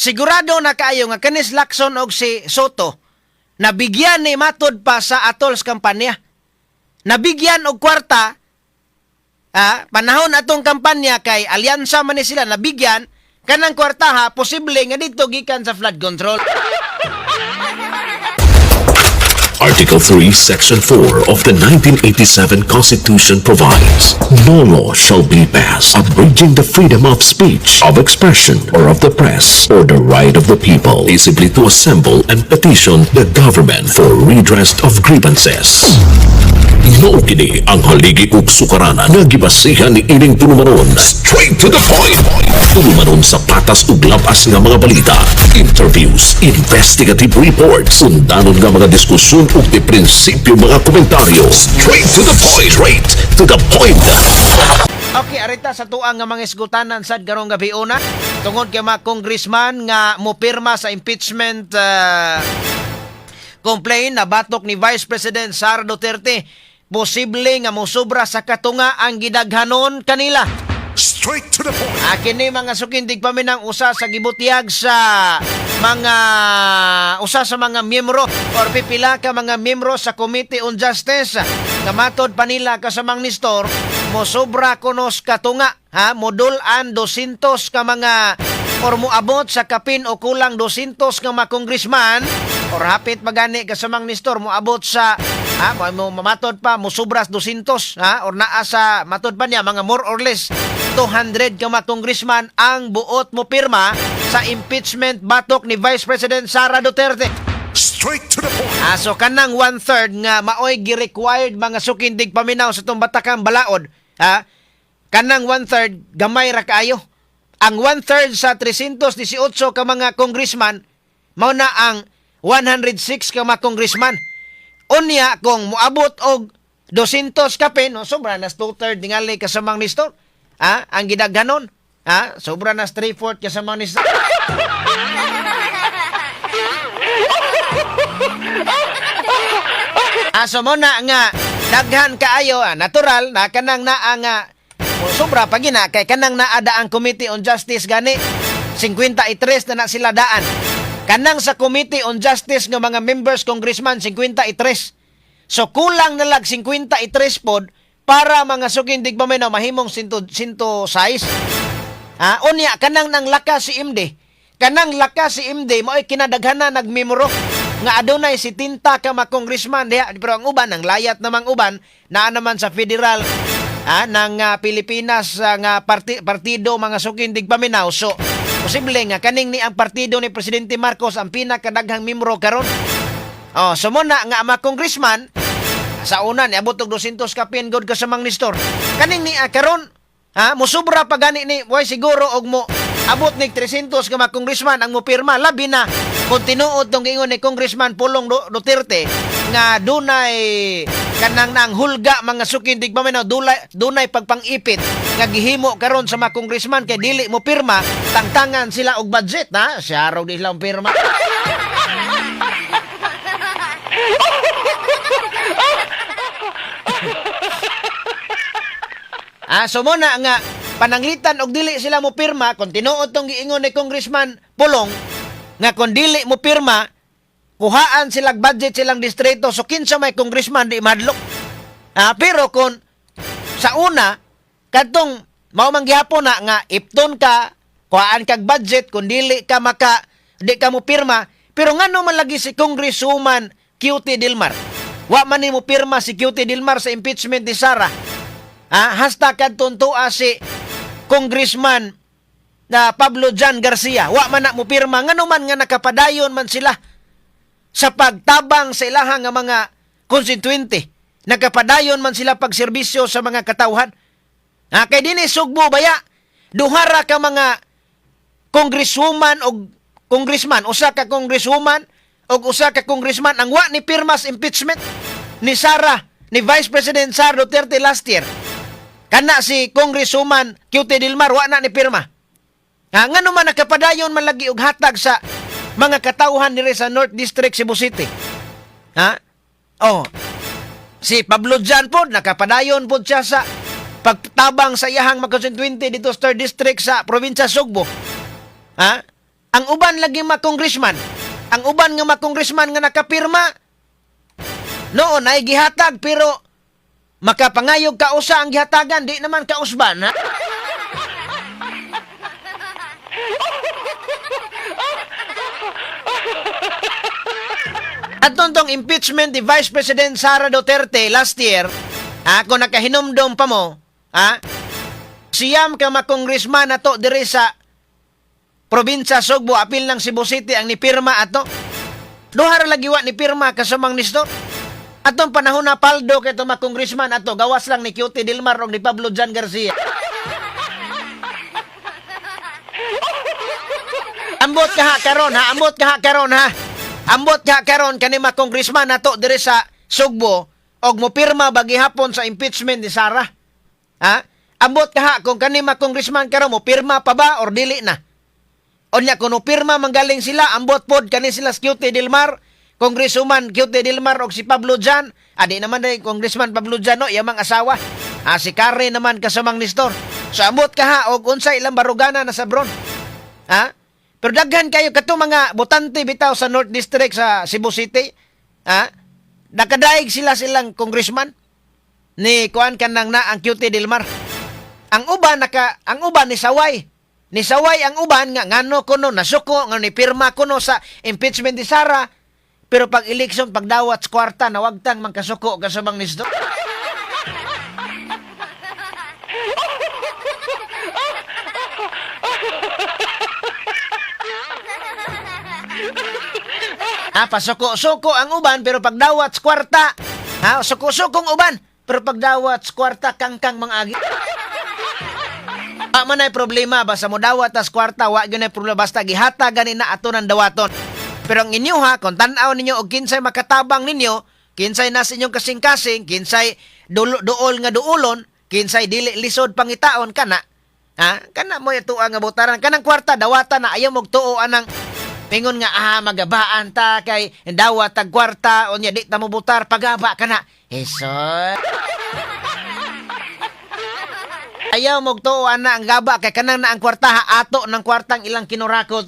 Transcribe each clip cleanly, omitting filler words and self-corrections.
Sigurado na kaayo nga kanis Lacson og si Sotto nabigyan ni matod pa sa Atol's kampanya. Nabigyan og kwarta, panahon atong kampanya kay alyansa man ni sila, nabigyan kanang kwarta ha, posible nga dito gikan sa flood control. Article 3, Section 4 of the 1987 Constitution provides, "No law shall be passed abridging the freedom of speech, of expression, or of the press, or the right of the people peaceably to assemble and petition the government for redress of grievances." Mao kini ang haligi ug sukaranan nga gibasihan ni ining tulumanon. Straight to the point. Tulumanon sa patas ug labas nga mga balita, interviews, investigative reports, undanon nga mga diskusyon ug di prinsipyo mga komentaryo. Straight to the point. Straight to the point. Okay, arita sa tuang nga mga isgutanan sad karong gabi una tungod kay mga congressman nga mopirma sa impeachment complaint na batok ni Vice President Sara Duterte, posible nga mosubra sa katunga ang gidaghanon kanila. Straight to the point. Akin ni mga sukindig paminang usa sa gibutyag sa mga usa sa mga miyembro or pipila ka mga miyembro sa Committee on Justice nga matod pa nila, kasamang Nestor, mo sobra kunos katunga ha, modul-an 200 ka mga or moabot sa kapin o kulang 200 nga mga congressman or hapit magani, kasamang Nestor, moabot sa ha, mo mamatod pa mosobras 200 ha, or naa sa matod pa niya mga more or less 200 ka mga congressman ang buot mo pirma sa impeachment batok ni Vice President Sara Duterte. Straight to the point. Ah, so kanang one-third nga maoy gi-required, mga sukindig paminaw sa itong batakang balaod, ha? Kanang one-third gamay ra kaayo. Ang one-third sa 318 ka mga congressman mao na ang 106 ka mga congressman. Unya kung moabot og 200 kapin, no, sobra nas two-third ningali, kasamang Nestor. Ha? Ang gidaghanon. Ha? Sobra nas 3/4, kasamang Nestor. Ah, so mo na nga daghan kaayo, natural na kanang naa nga sobra pa gina kay kanang naa ang Committee on Justice gani 53 na na sila daan. Kanang sa Committee on Justice nga mga members congressman 53. So kulang na lag 53 pod para, mga sukindig pa na mahimong 106. Ah, unya kanang nang lakas si MD. Kanang lakas si MD mao'y kinadaghanan nagmemoro nga adunay 70 ka mga congressman diha, pero ang uban ang layat namang uban naa naman sa federal ng Pilipinas nga partido, mga sukindig paminaw. So posible nga kaning ni ang partido ni Presidente Marcos ang pinakadaghang membro karon. Oh, so mo na nga ang mga congressman sa una niabot og 200 kapin god, kasamang Nestor. Kaning ni karon ha, mosubra pa gani ni, way siguro og mo abot nig 300 ka mga congressman ang mopirma, labi na kung tinuod tong giingon ni Congressman Pulong Duterte nga dunay kanang nang hulga, mga sukindig paminaw, dunay pagpangipit nga gihimo karon sa mga congressman kay dili mo pirma, tangtangan sila og budget ha, siya raw di sila pirma. Ah, so mo na nga pananglitan og dili sila mo pirma, kung tinuod tong giingon ni Congressman Pulong nga kung dili mo pirma, kuhaan silang budget silang distrito, so kinsa may congressman di madlok? Ah, pero kung sa una kadtong mao man gihapon na nga ipton ka, kuhaan kag budget kung dili ka maka di ka mo pirma, pero ngano man lagi si Congresswoman Cutie Dilmar? Wa man ni mo pirma si Cutie Dilmar sa impeachment ni Sara. Ah, hasta kadtong tua si Congressman na Pablo John Garcia, wa man na mo pirma. Ngano man nga nakapadayon man sila sa pagtabang sa ilahang nga mga konstituente? Nakapadayon man sila pagserbisyo sa mga katawhan. Ah, kay dinhi Sugbo baya, duhara ka mga congresswoman og congressman, usa ka congresswoman og usa ka congressman ang wa ni pirmas impeachment ni Sara, ni Vice President Sara Duterte last year. Kana si Congresswoman Cutie Dilmar wa na ni pirma. Ha, ngano man nakapadayon man lagi og hatag sa mga katawhan diri sa North District, Cebu City? Ha? Oh. Si Pablo Jan pod nakapadayon pod siya sa pagtabang sa iyahang mga constituente dito sa 3rd District sa probinsya Sugbo. Ha? Ang uban lagi mga congressman, ang uban nga mga congressman nga nakapirma, noon ay gihatag pero makapangayog kausa ang gihatagan, di naman kausban, ha? At tong impeachment ni Vice President Sara Duterte last year, ha, kung nakahinumdom pa mo, ha, 9 ka mga congressman na to diri sa probinsya Sugbo, apil ng Cebu City ang nipirma ato. Duha ra lagi wa ni pirma kasamang Nestor. Atong panahon na paldo kay mga congressman ato, gawas lang ni Cutie Dilmar og ni Pablo Jan Garcia. Ambot ka ha karon ha, ambot ka ha karon ha. Ambot ka ha karon kani mga congressman nato diri sa Sugbo og mopirma ba gihapon sa impeachment ni Sara. Ha? Ambot ka ha kung kani mga congressman karon mo pirma pa ba or dili na. Unya kung pirma manggaling sila, ambot pod kani sila si Cutie Dilmar, Congresswoman Cutie Dilmar og si Pablo Jan. Adi naman day Congressman Pablo Jan no, iyamang asawa. Ah, si Karen naman kasamang Nestor. So ambot ka ha og unsa ilang barugana na sa Bron. Ha? Pero daghan kayo kato mga botante bitaw sa North District sa Cebu City. Ha? Nakadaig sila silang congressman ni kuan kanang na ang Cutie Dilmar. Ang uban ni saway. Ni saway ang uban nga ngano kuno nasuko nga ni pirma kuno sa impeachment ni Sara. Pero pag eleksyon pagdawat sa kwarta nawagtang mangkasuko kasamang nisdo. Ha, pasuko-suko ang uban pero pagdawat sa kwarta. Ha, suko-sukong uban pero pagdawat sa kwarta kangkang mga agi. Wa man ay problema basta mo dawat tas kwarta wa gyud ay problema basta gihatag gani na ato ng dawaton. Pero ang inyo ha, kung tan-aw ninyo og kinsay makatabang ninyo, kinsay nas inyong kasing-kasing, kinsay dulo, duol nga duolon, kinsay dili lisod pangitaon kana. Ha? Kana mo ito nga botaran kanang kwarta dawatan na ayaw mog tuo anang pingon nga ah magabaan ta kay dawat tag kwarta unya di ta mo botar pagaba kana. Heso. Ayaw mo tuo ana ang gaba kay kanang na ang kwarta ha, ato ng kwartang ilang kinurakot.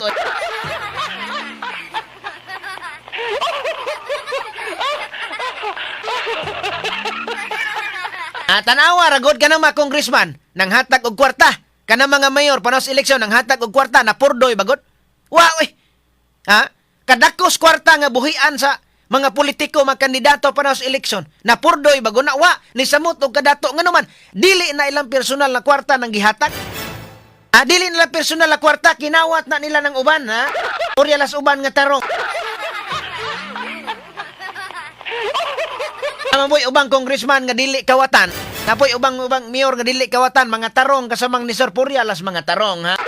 Ah, tanawa ragod ka ng mga congressman nang hatag og kwarta. Kana mga mayor panos eleksyon nang hatag og kwarta na purdoy bagod. Wa oy. Ha? Kadakos kwarta nga buhian sa mga politiko, mga kandidato panos eleksyon. Na purdoy bago na wa ni samot og kadato ngano man dili na ilang personal na kwarta nang gihatag. Ah, dili nila personal na kwarta, kinawat na nila ng uban, ha? Oryalas uban nga tarong. Tama boy, ubang congressman nga dili kawatan. Napoy ubang ubang mayor nga dili kawatan, mga tarong kasamang ni Sir Puryalas mga tarong, ha?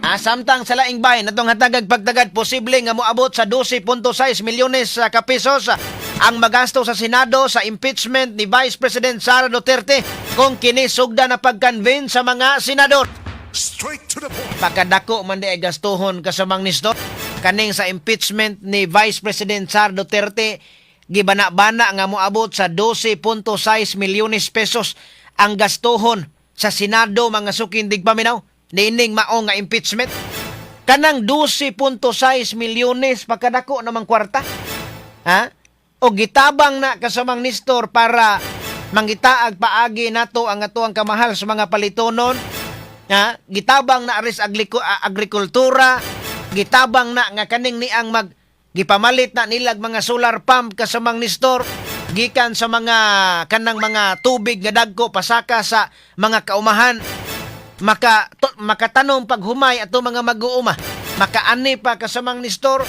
Ah, samtang sa laing bahin atong hatagag pagtagad posible nga moabot sa 12.6 milyones sa kapesos ang magasto sa Senado sa impeachment ni Vice President Sara Duterte kung kini sugda na pag-convince sa mga senador. Straight to the point. Pagkadako man di ay gastuhon kasamang nisto kaning sa impeachment ni Vice President Sara Duterte gibana-bana nga moabot sa 12.6 milyones pesos ang gastuhon sa Senado, mga suking digpaminaw, niining mao nga impeachment. Kanang 12.6 milyones, pagkadako namang kwarta, ha, o gitabang na kasamang Nestor para mangitaag paagi nato ang atuang kamahal sa mga palitonon, ha, gitabang na aris agrikultura, gitabang na nga kaning niang mag gipamalit na nilag mga solar pump kasamang Nestor gikan sa mga kanang mga tubig nga dagko pasaka sa mga kaumahan makatanom paghumay ato mga mag-uuma, makaani pa kasamang Nestor,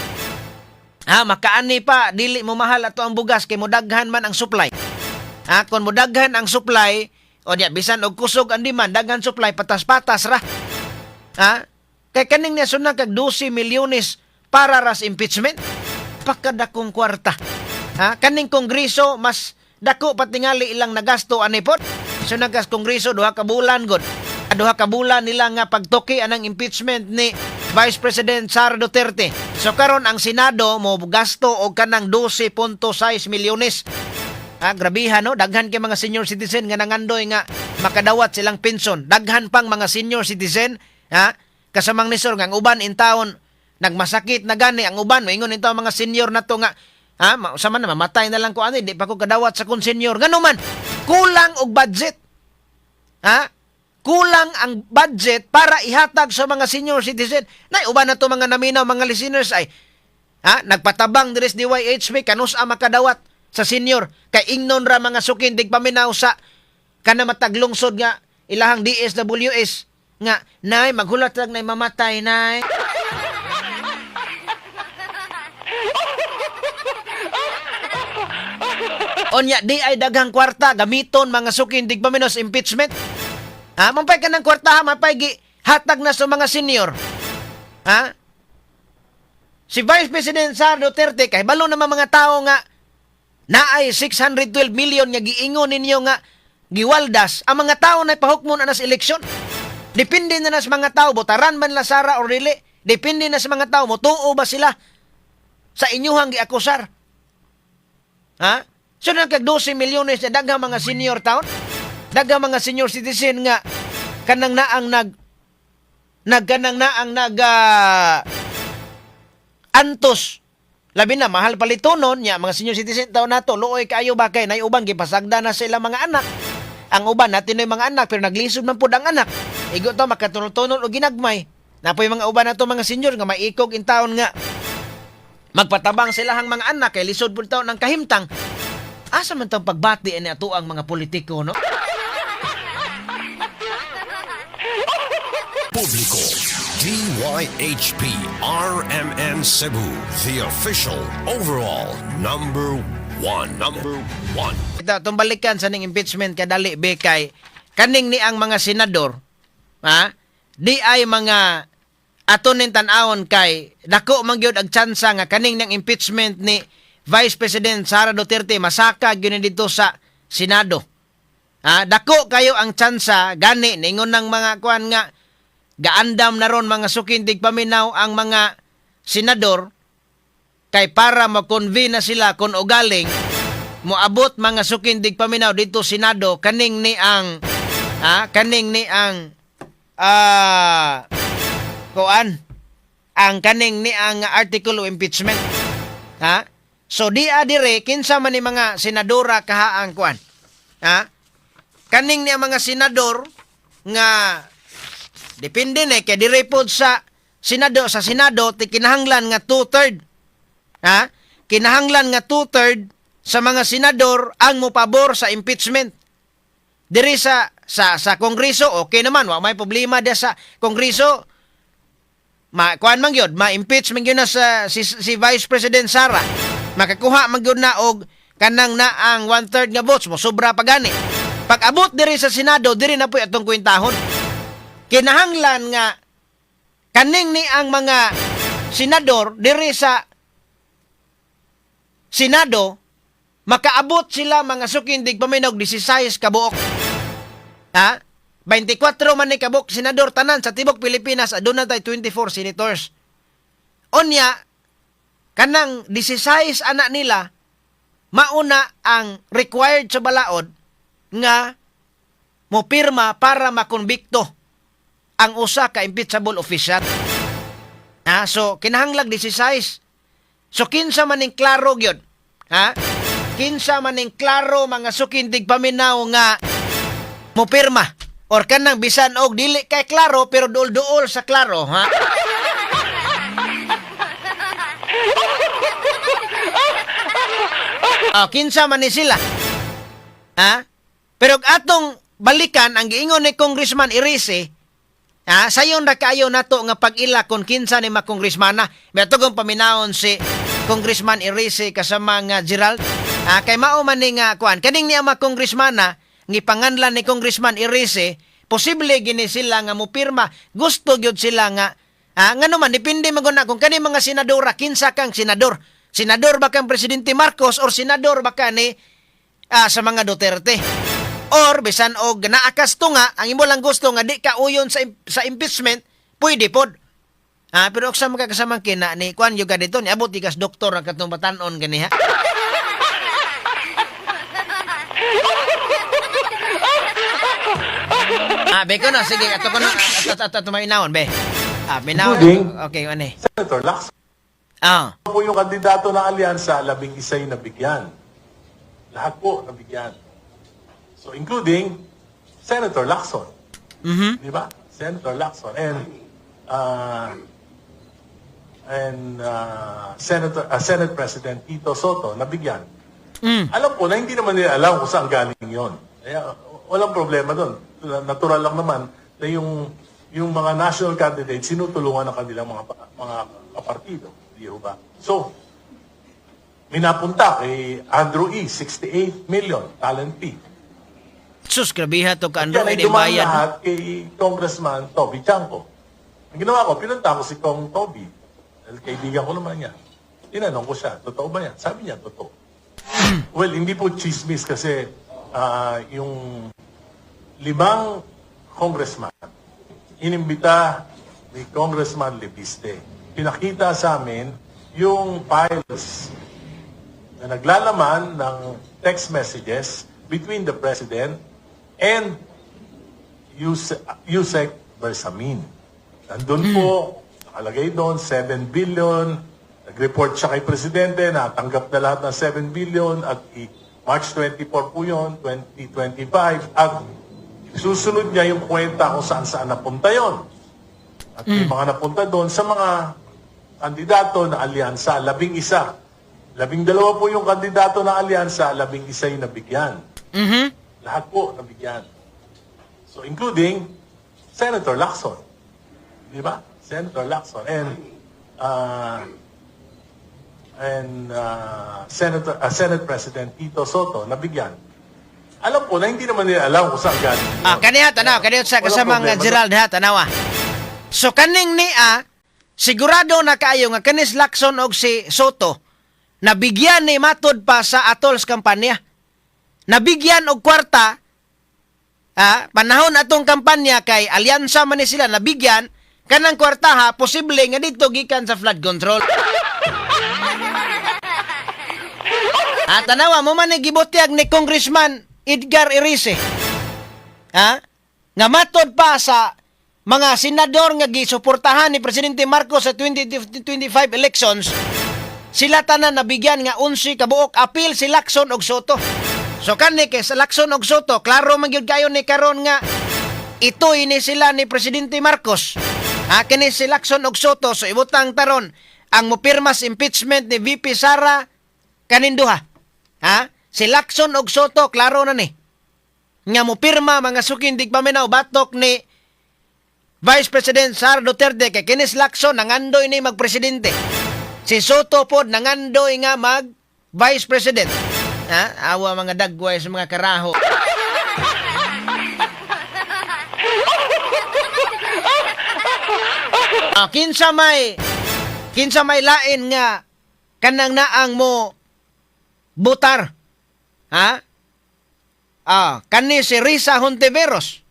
ha, makaani pa, dili mo mahal ato ang bugas kay modaghan man ang supply. Ha, kung modaghan ang supply, o diya, bisan og kusog ang demand, daghan supply, patas-patas ra. Ha? Kay kaning niya sunang kag 12 milyones para ras impeachment, pakadakong kwarta. Ha? Kaning kongreso, mas dako patingali ilang nagasto ani pod. So nagkas kongreso 2 ka bulan god. 2 ka bulan nila nga pagtuki anang impeachment ni Vice President Sara Duterte. So karon ang Senado mo gasto og kanang 12.6 milyones. Ha, grabihan, no? Daghan kay mga senior citizen nga nangandoy nga makadawat silang pension. Daghan pang mga senior citizen, ha? Kasamang ni sir nga ang uban in town nagmasakit na gani ang uban, moingon in mga senior na to nga, ha, sa man na mamatay na lang ko ani, di pa ko kadawat sa kong senior. Ngano man kulang og budget. Ha? Kulang ang budget para ihatag sa mga senior citizen. Nay, uban na to mga naminaw, mga listeners ay ha, nagpatabang diri sa DYHP kanus ang makadawat sa senior kay ingnon ra, mga sukin tigpaminaw, sa kana mataglungsod nga ilahang DSWS nga, "Nay, maghulat lang nay, mamatay nay." Onya di ay daghang kwarta gamiton, mga sukin tigpaminaw, sa impeachment. Ha, mampay ka ng kwarta, ha, mampay gi hatag na sa mga senior. Ha? Si Vice President Sara Duterte, kay balo naman mga tao nga naay 612 million nga giingon ninyo nga giwaldas, ang mga tao na pahukmon na sa eleksyon. Depende na sa mga tao, botaran man la Sara or dili. Depende na sa mga tao, motuo ba sila sa inyuhang giakusar. Ha? So nang kag 12 milyones na daghang mga senior taon, daghang mga senior citizen nga kanang naang nag nag kanang naang nag antos. Labi na mahal palitonon nya mga senior citizen taon nato, luoy kaayo ba kay nay uban gipasagda na sila mga anak. Ang uban natin mga anak pero naglisod man pud ang anak. Igo to makatunol-tunol og ginagmay. Napoy mga uban nato mga senior nga maikog in taon nga magpatabang sila ang mga anak kay lisod pud taon ang kahimtang. Asa man tong pagbati ani ato ang mga politiko, no? Publiko. DYHP RMN Cebu, the official overall number one. Number one. Ito, itong balikan sa ning impeachment kadali be kay kaning ni ang mga senador, ha? Di ay mga ato ning tan-awon kay dako man gyud ang tsansa nga kaning ng impeachment ni Vice President Sara Duterte masaka gyud ni dito sa Senado. Ha, dako kayo ang tsansa gani ningon ng mga kuan nga gaandam na ron, mga sukin tigpaminaw, ang mga senador kay para ma-convene na sila kung ugaling moabot, mga sukin tigpaminaw, dito Senado kaning ni ang, ha, kaning ni ang kuan ang kaning ni ang article of impeachment, ha. So di adire kinsa man ni mga senadora kahaang kuan, ha, kaning ni ang mga senador nga depende na kay dire pod sa Senado ti kinahanglan nga two-third, ha, kinahanglan nga two-third sa mga senador ang mopabor sa impeachment. Diri sa Kongreso okay naman, wa may problema dia sa Kongreso, ma kuan man gyud, ma-impeach man gyud na sa si Vice President Sara, makakuha man gyud na og kanang na ang one-third nga votes mo sobra pa gani. Pag abot diri sa Senado, diri na po atong kwentahon. Kinahanglan nga kaning ni ang mga senador diri sa Senado makaabot sila, mga sukin tigpaminaw, 16 ka buok. Ha? 24 man ni kabuok senador tanan sa tibok Pilipinas, aduna tay 24 senators. Unya kanang 16 anak nila mauna ang required sa balaod nga mo pirma para makonbikto ang usa ka impeachable official. Ha? So kinahanglag 16. So kinsa man ning klaro gyud? Ha? Kinsa man ning klaro, mga sukin tigpaminaw, nga mo pirma or kanang bisan og dili kay klaro pero duol-duol sa klaro, ha? Ah, kinsa man ni sila? Ha? Pero atong balikan ang giingon ni Congressman Erice, ha, sayon ra kaayo nato nga pag-ila kung kinsa ni mga kongresmana. May atong paminawon si Congressman Erice kasama nga Gerald. Ha, kay mao man ni nga kuan kaning niya mga kongresmana ngipanganlan ni Congressman Erice, posible gini sila nga mopirma. Gusto gyud sila nga, ha, ngano man depende man gud na kung kani mga senadora, kinsa kang senador. Senador ba kang Presidente Marcos or senador ba ka ni sa mga Duterte? Or bisan og naakas to nga ang imo lang gusto nga di ka uyon sa impeachment, pwede pod. Ha, pero sa mga kasamang kina ni kuan yung dito ni abot ikas doktor ang katong batan-on gani, ha. Ah, be ko na, sige, ato ko na, ato, ato, ato, maminawon, be. Ah, minawon. Including Okay, ano eh. Senator Lacson po yung kandidato ng alyansa, 11 yung nabigyan. Lahat po nabigyan. So including Senator Lacson. Di ba? Senator Lacson and Senate President Tito Sotto nabigyan. Alam ko na hindi naman nila alam kung saan galing yon. Kaya walang problema doon. Natural lang naman na yung mga national candidates sinutulungan ng kanilang mga kapartido. Di ho ba? So, may napunta kay Andrew E., 68 million, talent fee. Sus, grabiha to ka, Yan Andrew, ay ini dumaan bayad. lahat kay Congressman Toby Tiangco. Ang ginawa ko, pinunta ko si Kong Toby. Dahil kaibigan ko naman niya. Tinanong ko siya, "Totoo ba yan?" Sabi niya, "Totoo." Well, hindi po chismis kasi yung limang congressman, inimbita ni Congressman Leviste. Pinakita sa amin yung files na naglalaman ng text messages between the President and Usec Bersamin. Nandun po, nakalagay doon, 7 billion. Nag-report siya kay Presidente, natanggap na lahat ng 7 billion at March 24 po yun, 2025. At susunod niya yung kwenta kung saan-saan napunta yon. At may mga napunta doon sa mga kandidato na alyansa, 11. 12 po yung kandidato na alyansa, 11 yung nabigyan. Lahat po nabigyan. So including Senator Lacson. Di ba? Senator Lacson and Senate President Tito Sotto nabigyan. Alam ko na hindi naman nila alam kung saan galing yun. Ah, kaniya tanaw, kaniya sa Walang kasamang problema. Gerald ha, tanawa. So kaning niya sigurado na kaayo nga kanis Lacson og si Sotto nabigyan ni matod pa sa Atols kampanya. Nabigyan og kwarta ah, panahon atong kampanya kay alyansa man ni sila, nabigyan kanang kwarta ha, posible nga dito gikan sa flood control. Ah, tanawa mo man ni gibutyag ni Congressman Edgar Erice. Ha? Nga matod pa sa mga senador nga gisuportahan ni Presidente Marcos sa 2025 elections, sila tanan nabigyan nga 11 kabuok, apil si Lacson og Sotto. So kani kay sa Lacson og Sotto, klaro man gyud kayo ni karon nga ito ini sila ni Presidente Marcos. Ha, kini si Lacson og Sotto, so ibutang taron ang mopirmas impeachment ni VP Sara kanin duha. Ha? Si Lacson og Sotto, klaro na ni nga mopirma, mga suking tigpaminaw, batok ni Vice President Sara Duterte kay kini si Lacson nangandoy ni magpresidente. Si Sotto pod nangandoy nga mag Vice President. Ha? Awa mga dagway sa mga karaho. Ah, kinsa may lain nga kanang naang mo butar? Ha? Ah, kani si Risa Hontiveros.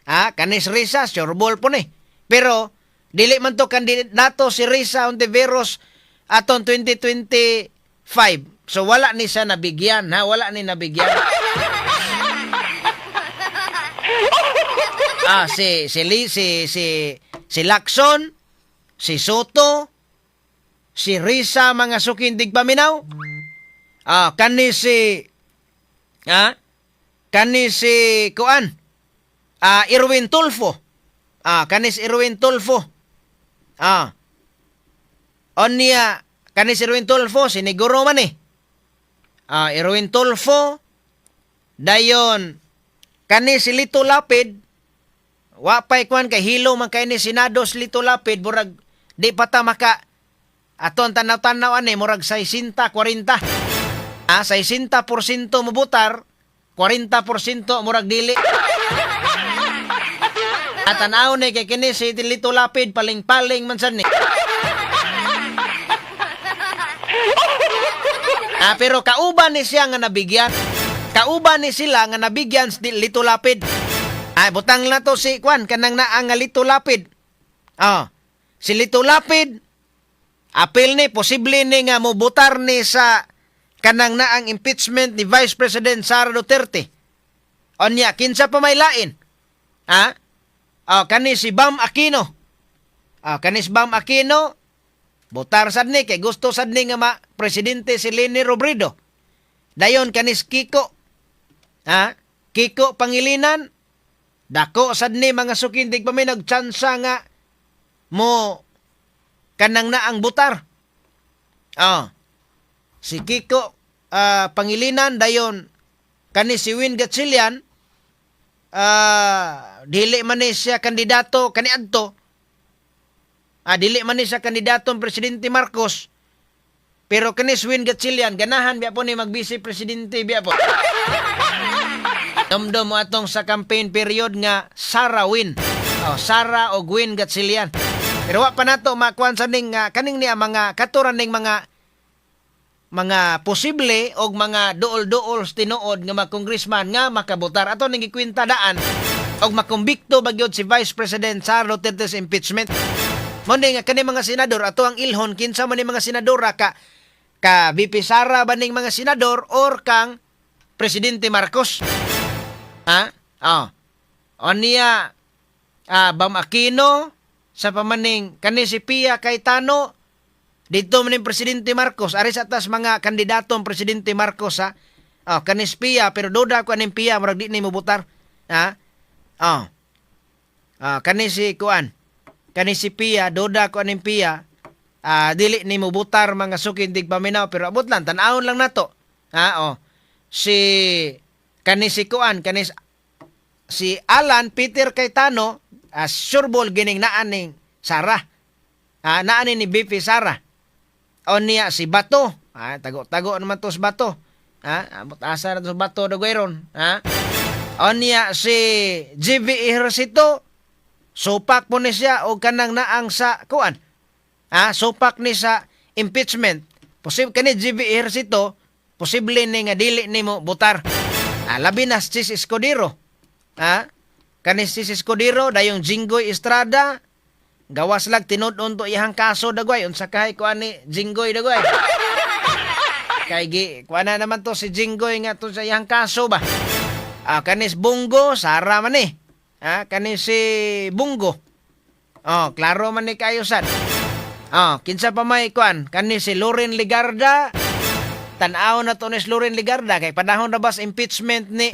Ah, kani si Risa, sureball po ni. Pero dili man to kandidato si Risa Hontiveros aton 2025. So wala ni siya nabigyan, ha? Wala ni nabigyan. Ah, si si Lee, si si si Lacson, si Sotto, si Risa, mga suking tigpaminaw. Ah, kani si kani si kuan. Ah, Erwin Tulfo. Ah, kani si Erwin Tulfo. Ah. Onya, kani si Erwin Tulfo siniguro man eh. Ah, Erwin Tulfo, dayon kani si Lito Lapid, wa pay kwan kay hilo man kay ni Senado si Lito Lapid, murag di pa ta maka aton tanaw-tanaw ani, murag 60 40. Ah, 60% mobutar, 40% murag dili. At tanaw ni kay kini si Lito Lapid paling-paling man sad ni. Ah, pero kauban ni siya nga nabigyan. Kauban ni sila nga nabigyan si Lito Lapid. Ah, butang na to si Kwan kanang naa nga Lito Lapid. Ah, si Lito Lapid apil ni, posible ni nga mobutar ni sa kanang naang impeachment ni Vice President Sara Duterte. Onya, kinsa pa may lain? Ha? Ah, kani si Bam Aquino. Ah, kani si Bam Aquino, botar sad ni kay gusto sad ni nga ma presidente si Leni Robredo. Dayon kanis Kiko. Ha? Kiko Pangilinan, dako sad ni, mga suking tigpaminaw, tsansa nga mo kanang naang butar. Ah. Si Kiko Pangilinan, dayon kani si Win Gatchalian, dili man ni siya kandidato kaniadto. Ah, dili man ni siya kandidato ang Presidente Marcos. Pero kani si Win Gatchalian, ganahan biya po ni mag-vice presidente biya po. Dumdum mo atong sa campaign period nga Sara Win. Oh, Sara o Win Gatchalian. Pero wa pa nato makuan sa ning kaning niya mga katuran ning mga posible og mga duol-duol sa tinuod nga mga congressman nga makabotar. Ato ning gikwenta daan og makumbikto ba gyud si Vice President Sara Duterte sa impeachment. Mo ni nga kani mga senador ato ang ilhon kinsa man ni mga senadora ka ka VP Sara ba ning mga senador or kang Presidente Marcos. Ha? Oh. O niya Bam Aquino sa pamaning kani si Pia Cayetano dito man ning Presidente Marcos, ari sa tas mga kandidato ang Presidente Marcos, ha. Oh, kani si Pia, pero duda ko aning Pia, murag di ni mobutar. Ha? Oh. Ah, kani si kuan. Kani si Pia, duda ko aning Pia. Ah, dili ni mobutar, mga suking tigpaminaw, pero abot lang, tan-awon lang nato. Ha? Oh. Si kani si kuan, kani si Alan Peter Cayetano, sureball gining naan ning Sara. Ah, naan ni BP Sara. O niya si Bato. Ah, tago-tago naman to si Bato. Ha? Amot asa na to si Bato dagwayron. Ha? O niya si GB Ejercito. Supak po ni siya o kanang naang sa kuan. Ha? Supak ni sa impeachment. Posible kani GB Ejercito, posible ni nga dili nimo butar. Ah, labi na si Chiz Escudero. Ha? Kani si Chiz Escudero, dayong Jinggoy Estrada, gawas lag tinud-on to iyang kaso dagway, unsa kahay kuan ni Jinggoy dagway. Kay gi kuan na naman to si Jinggoy nga to sa iyang kaso ba. Ah, kanis Bong Go, Sara man eh. Ah, kanis si Bong Go. Oh, klaro man ni kayo sad. Oh, kinsa pa may kuan? Kani si Loren Legarda. Tan-aw na to ni si Loren Legarda kay panahon na ba sa impeachment ni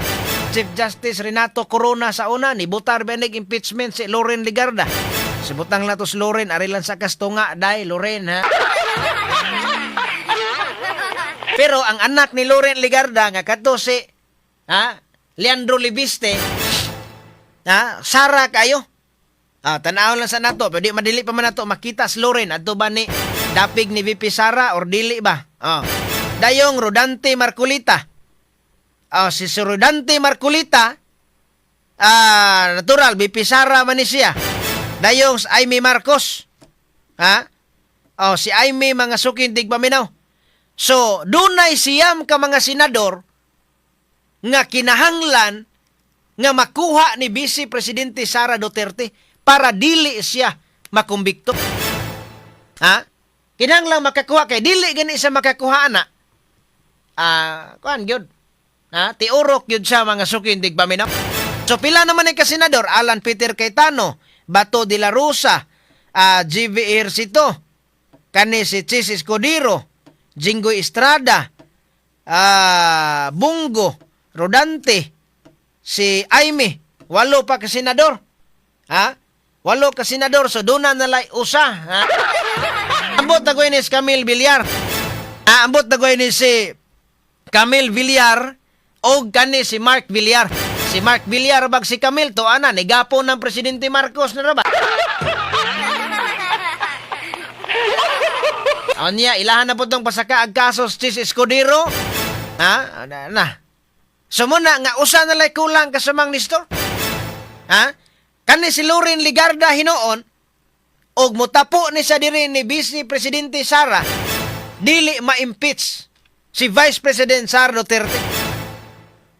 Chief Justice Renato Corona sa una, ni butar ba impeachment si Loren Legarda. Sibutang na to si Loren, ari lang sa kastunga dai Loren, ha. Pero ang anak ni Loren Legarda nga kadto si, ha, Leandro Leviste, ha, Sara kayo. Ah, tan-aw lang sa nato, pero di madili pa man nato makita si Loren adto ba ni dapig ni VP Sara or dili ba? Ah. Dayong Rodante Marcoleta. Ah, si Sir Rodante Marcoleta, natural VP Sara man ni siya. Dayong si Imee Marcos. Ha? Oh, si Imee, mga suking tigpaminaw. So, dunay 9 ka mga senador nga kinahanglan nga makuha ni Vice Presidente Sara Duterte para dili siya makumbikto. Ha? Kinahanglan makakuha kay dili gani siya makakuha ana. Ah, kuan gyud. Ha? Tiurok gyud siya, mga suking tigpaminaw. So pila naman ni ka senador? Alan Peter Cayetano, Bato de la Rosa, GV Ejercito, kani si Chiz Escudero, Jinggoy Estrada, Bong Go, Rodante, si Imee, 8 pa ka senador. Ha? 8 ka senador, so doon na nalay usa. Ha? Ambot na ni si Camille Villar. Ah, ambot na ni si Camille Villar o kani si Mark Villar. Si Mark Villar bag si Camille to ana ni gapo ng Presidente Marcos na ra ba? Anya, ilahan na po tong pasaka ag kaso si Chiz Escudero. Ha? Na, na. So muna nga usa na lay kulang kasamang Nestor. Ha? Kani si Loren Legarda hinuon og motapo ni sa diri ni Vice Presidente Sara, dili ma-impeach si Vice President Sara Duterte.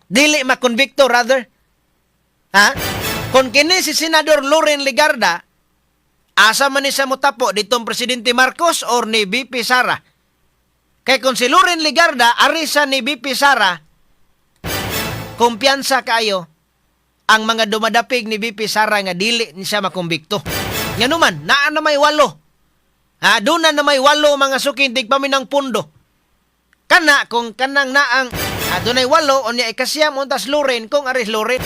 Dili makonbikto rather. Ha? Kung kini si Senador Loren Legarda, asa man ni sa motapo, ditong Presidente Marcos or ni VP Sara? Kay kung si Loren Legarda, arisa ni VP Sara, kumpiyansa kayo, Ang mga dumadapig ni VP Sara nga dili ni siya makumbikto. Nganuman, naa na may walo. Ha, doon na may walo, mga suking tigpaminang pundo. Kana kung kanang naang adunay walo, unya ikasiyam untas Loren kung aris Loren.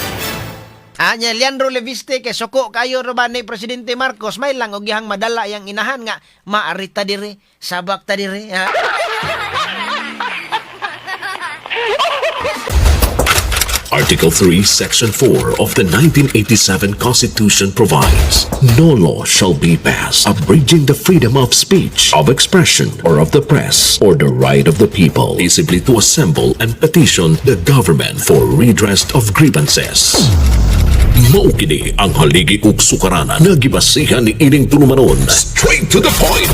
Ah, nya Leandro Leviste kay suko kayo ra ba ni Presidente Marcos, may lang og gihang madala yang inahan nga maarita diri, sabak ta diri, ha? Article 3, Section 4 of the 1987 Constitution provides, "No law shall be passed abridging the freedom of speech, of expression, or of the press, or the right of the people peaceably to assemble and petition the government for redress of grievances." Mao kini ang haligi ug sukaranan nga gibasihan ni ining tulumanon. Straight to the point.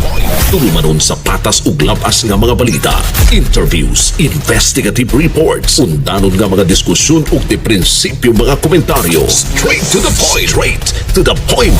Tulumanon sa patas ug labas nga mga balita, interviews, investigative reports, undanon nga mga diskusyon ug di prinsipyo mga komentaryo. Straight to the point. Straight to the point.